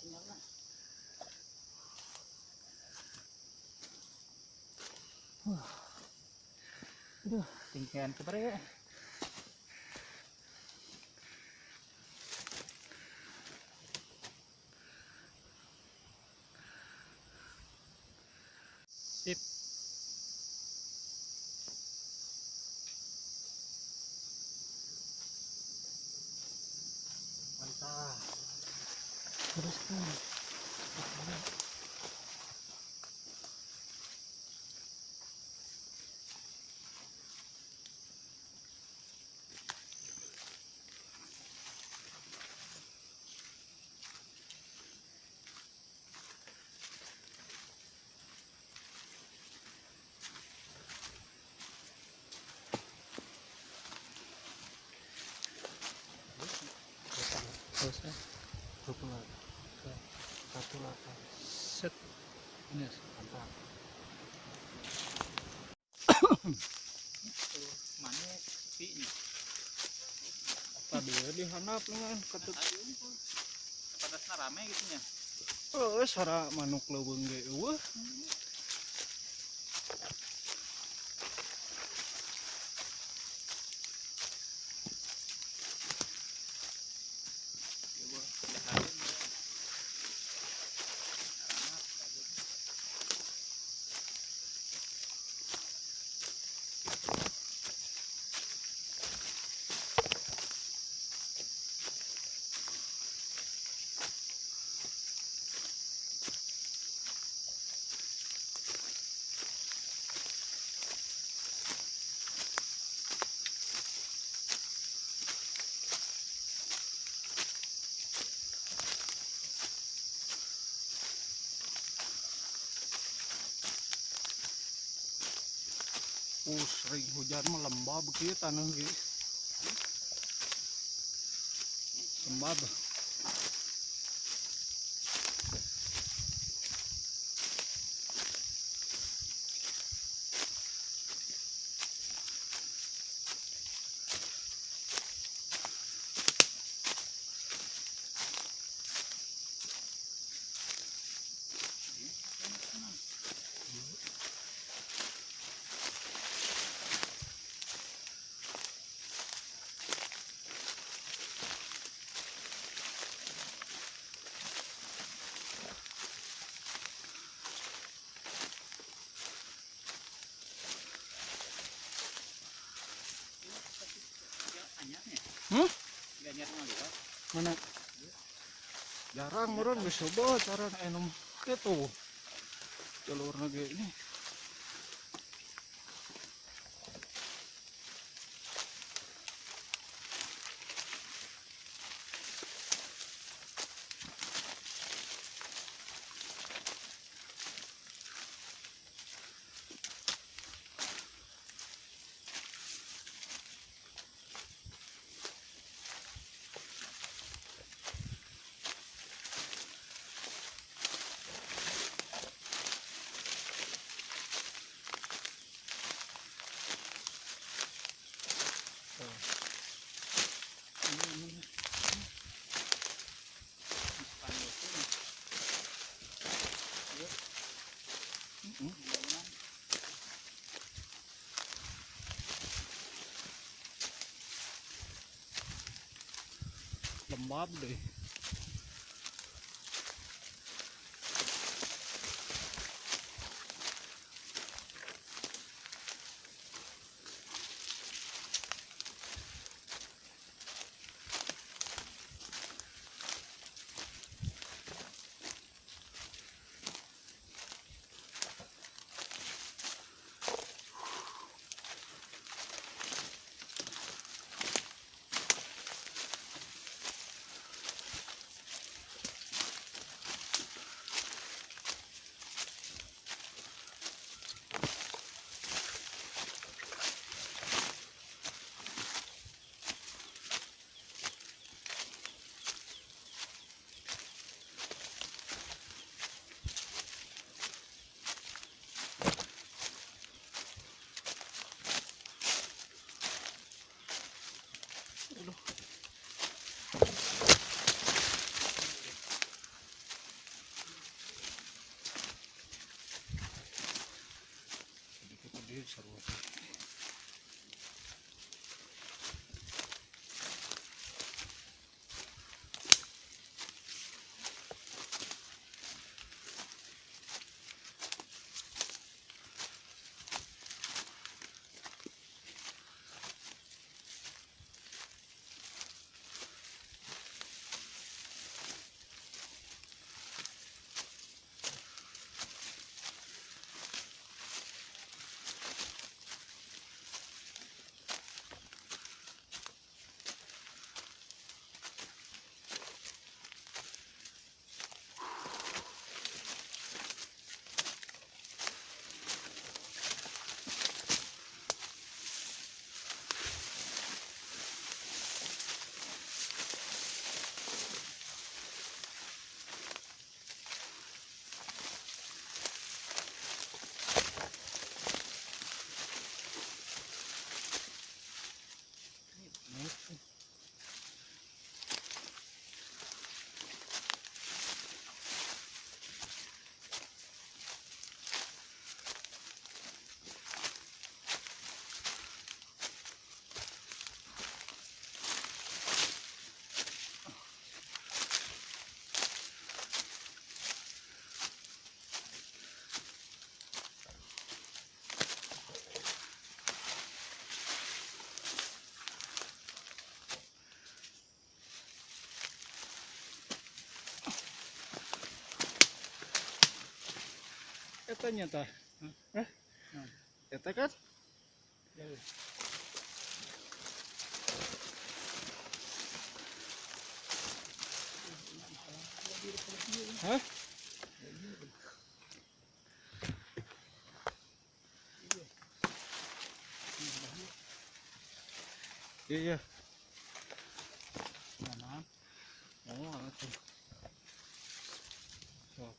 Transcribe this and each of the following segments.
Sinyalna. Aduh, tingkian kebare ya. Sip. Mantap. Terus kan. Terus ya. 28. 18. Set. Ini Mantap. Tuh, mana sepinya? Tadi di handap dengan ketut. Patasna rame gitu nya. Oh, suara manuk leuweung ge eueuh. Sering hujan mah lembab kieu tanah ge. Lembab. Mana? Jarang meureun geus coba cara anu kitu. Jalurna ge ini. Lembab deh. Ieu sarua. Eta nya tah. Hah? Eta kan? Hah? Iya. Mana? Oh, atuh. So.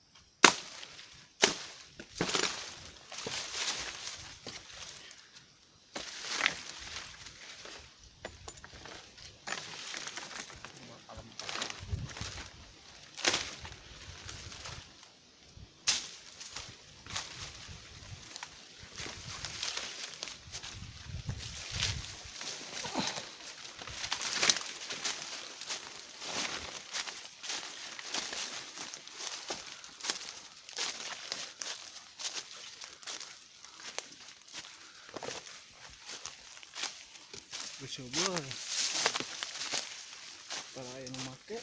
Bersyukur para yang memakai.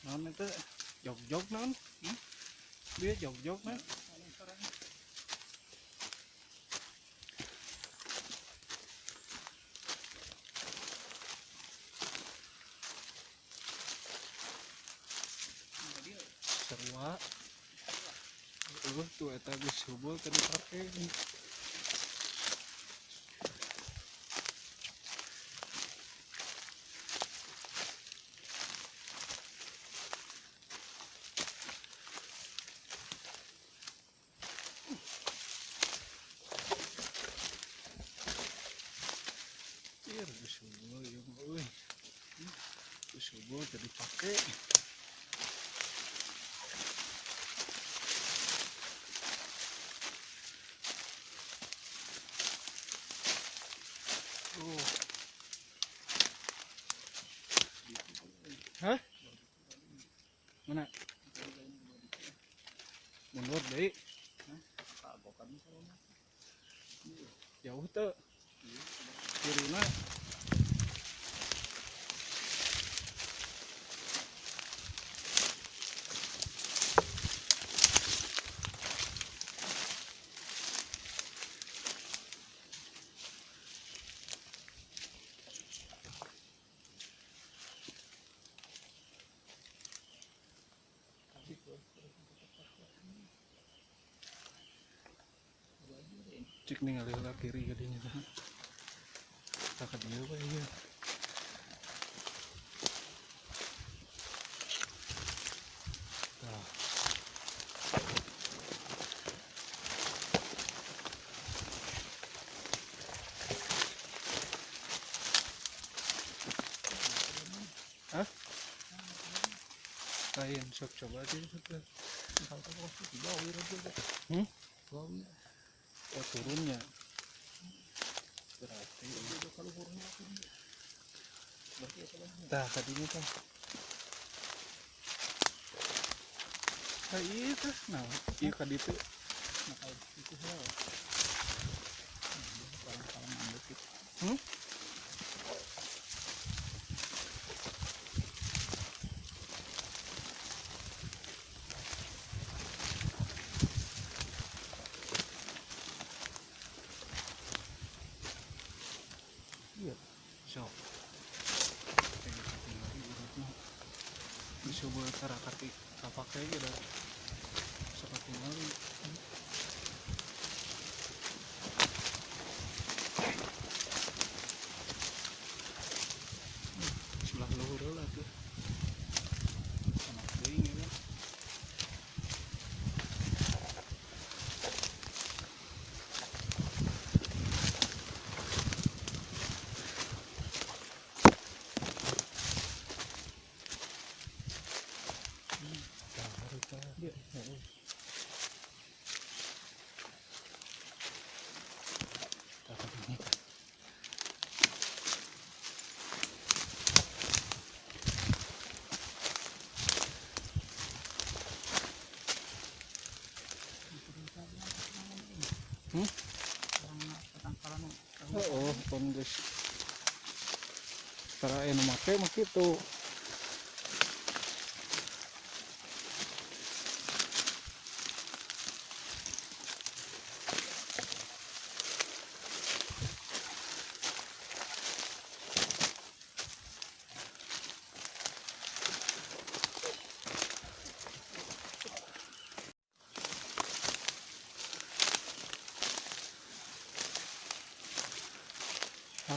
Non itu jog-jog non, dia jog-jog non. Sarua, tuh eta geus hubul tadi pake. Bersyukur jadi pakai. Oh. Hah? Mana? Mundur deui. Jauh tuh. Kirina. Cik ningali heula kiri gadinya tah. Tah ka dieu we ieu. Lain sok coba aja sok. Hmm? Oh, turunnya. Berarti tah kadinya tah. Tah ieu tah nah, ieu ka ditu. Nah, itu heula. Hmm? Iya. Sok. Bisa buat cara kati kapake gitu. Sok tinggal. Sebelah luhur lah tuh. Sama teuing ya. Iya. Hmm? Oh, pon geus. Tara anu make mah kitu. Ah.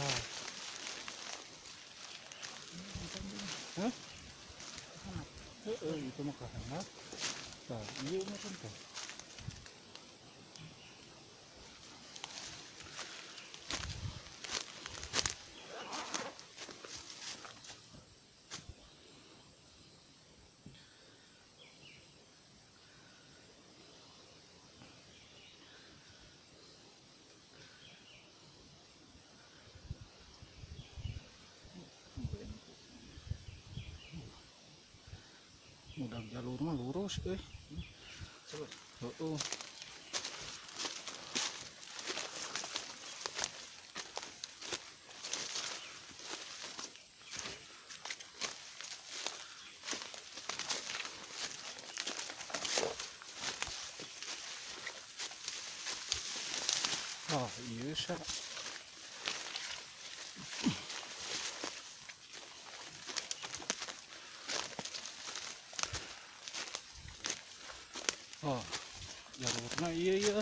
Hah? Heeh, itu mah kahanap. Tah, ieu mah kan tah. Mudah jalur mah lurus euy. Terus. Heeh. Ah, ieu sa. Oh, jalurna iya iya.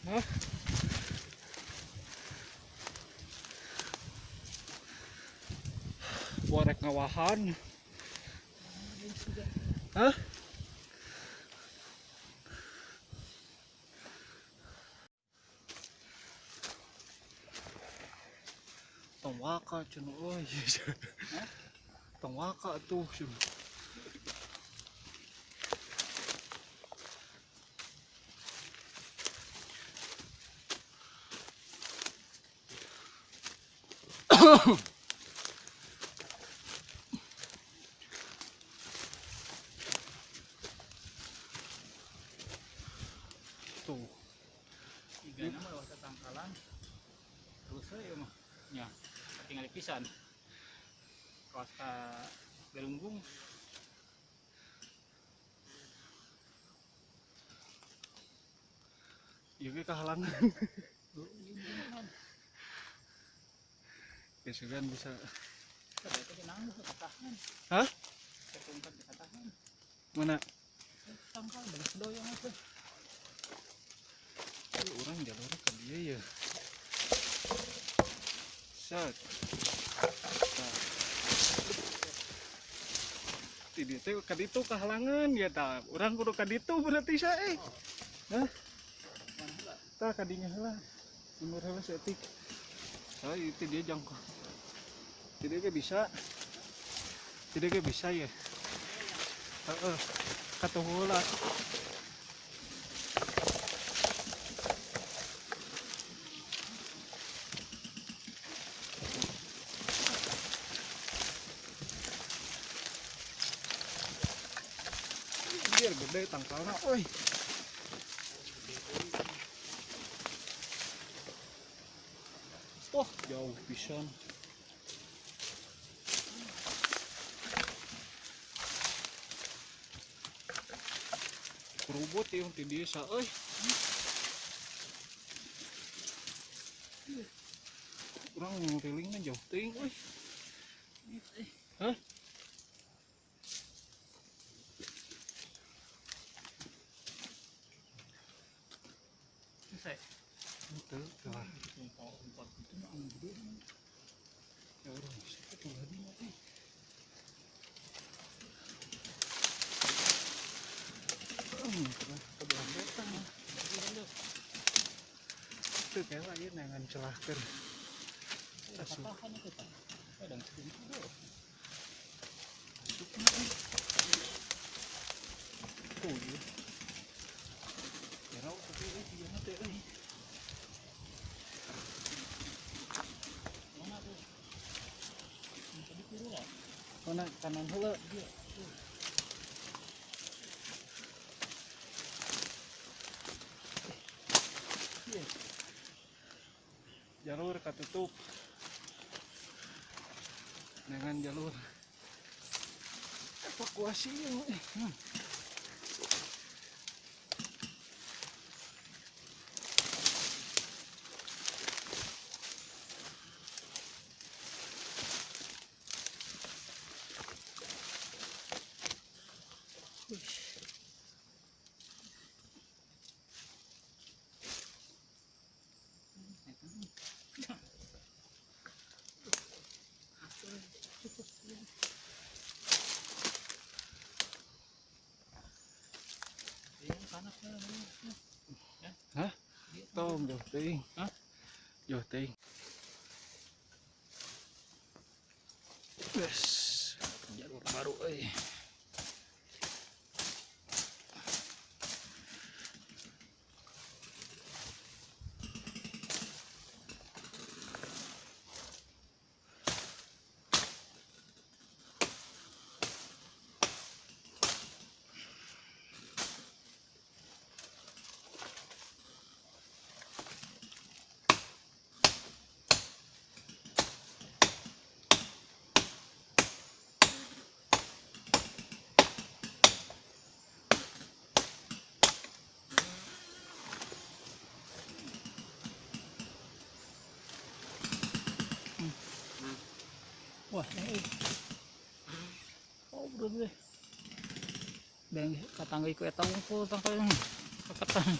Hah? Borek ngawahan. Hah? Tong waka cenah euy. Tong waka tuh cenah. Tuh. Tiga nama lewat tangkalan. Terus ya mah. Nya, tinggal pisan. Kawas ka Galunggung. Ieu ge kahalangan. Ya sugan bisa. Hah? Mana? Tangkal balas doyong apa? Orang jalurnya ke dia ya. Set. Nah. Ti dieu teh ka ditu kahalangan ya tah. Urang kudu ka ditu berarti sa eh. Hah? Tah ka dinya heula. Mundur heula saeutik. Soalnya itu dia jangkau. Tidak ge bisa. Tidak ge bisa ya. Heeh. Katuh heula. Biar gede tangkalna euy. Wah, jauh pisan. Kerubut ieu ti dieu sa euy. Urang ngulilingna jauh teuing euy. Hah? Selesai. Betul, lah. Empat itu mah anu gede. Ya urang bisa tuh tadi mah teh. Itu kayak lagi nengan celah keur. Asup. Asup. Tuh ya. Kira tapi ieu teh euy. Mana tuh? Tadi kudu lah. Mana kanan heula. Iya. Jalur katutup. Dengan jalur evakuasi yang Hah? Tong jauh teuing. Hah? Jauh teuing. Yes. Jalur baru euy. Wah, ini oh bro deh. Bang katangga iku eta wungkul tangkal kakatan.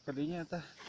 Kadinya tah.